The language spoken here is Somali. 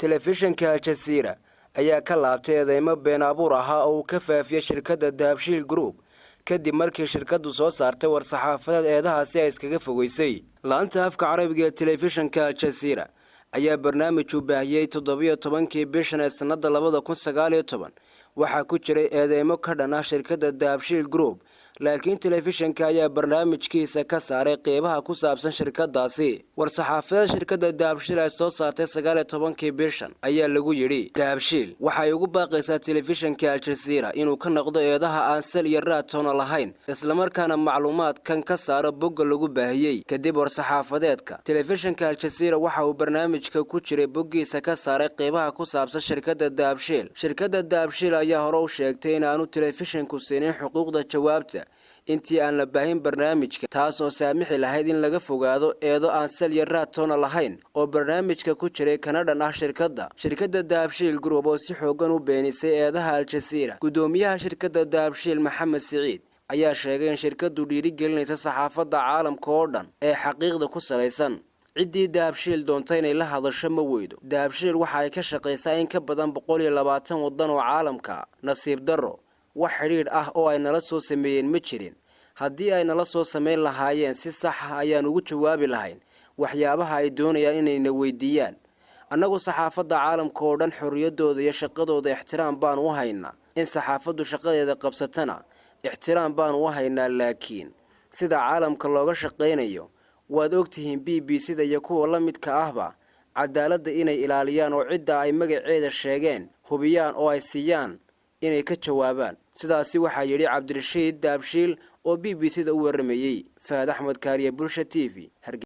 Telefishinka Al-Jasiira ayaa ka laabtay eedeymo been abuur ahaa oo uu ka faafiyey shirkadda Dahabshiil Group, kadib markii shirkaddu soo saartay war-saxaafadeed eedahaasi ay iskaga fogeysay. Laanta afka Carabiga ee telefishinka Al-Jasiira ayaa barnaamij uu baahiyey 17-kii bishan ee sannada 2019 waxaa ku jiray eedeymo ka dhan ah shirkadda Dahabshiil Group, laakiin telefishinka ayaa barnaamijkiisa ka saaray qeybaha ku saabsan shirkadaasi. War-saxaafadeed shirkadda Dahabshiil ay soo saartay 19-kii bishan ayaa lagu yidhi: "Dahabshiil waxay ugu baaqaysaa telefishinka Al-Jasiira inuu ka noqdo eedaha aan sal iyo raadtoona lahayn, islamarkaana macluumaadkan ka saaro bogga lagu baahiyey." Kadib war-saxaafadeedka, telefishinka Al-Jasiira waxa uu barnaamijka ku jiray boggiisa ka saaray qeybaha ku saabsan shirkadda Dahabshiil. Shirkadda Dahabshiil ayaa hore u sheegtay in aanu telefishinku siinin xuquuqda jawaabta intii aan la baahin barnaamijka, taas oo saamixi lahayd in laga fogaado eedo aan sal iyo raadtoona lahayn oo barnaamijka ku jiray kana dhan ah shirkadda. Shirkadda Dahabshiil Group oo si xoogan u beenisay eedaha Al-Jasiira. Guddoomiyaha shirkadda Dahabshiil, Maxamed Siciid, ayaa sheegay in shirkaddu dhiirigelinaysa saxaafadda caalamka oo dhan ee xaqiiqda ku salaysan. Ciddii Dahabshiil doonta inay la hadasho ma weydo. Dahabshiil waxa ay ka shaqaysaa in ka badan 120 waddan oo caalamka. Nasiib darro, wax xidhiidh ah oo ay nala soo sameeyeen ma jirin. Haddii ay nala soo samayn lahaayeen, si sax ah ayaan ugu jawaabi lahayn waxyaabaha ay doonayaan inayna weydiiyaan. Annagu saxaafadda caalamka oo dhan xorriyaddooda iyo shaqadooda ixtiraam baanu u haynaa. In saxaafaddu shaqadeeda qabsatana ixtiraam baanu u haynaa, laakiin sida caalamka looga shaqaynayo waad ogtihiin. BBC-da iyo kuwa la midka ahba cadaaladda inay ilaaliyaan oo cidda ay magaceeda sheegeen hubiyaan oo ay siiyaan inay ka jawaabaan. Sidaasi waxaa yidhi Cabdirashiid Daabshiil oo BBC-da u waramayey. Fahad Axmed Kaariye, Bulsha TV.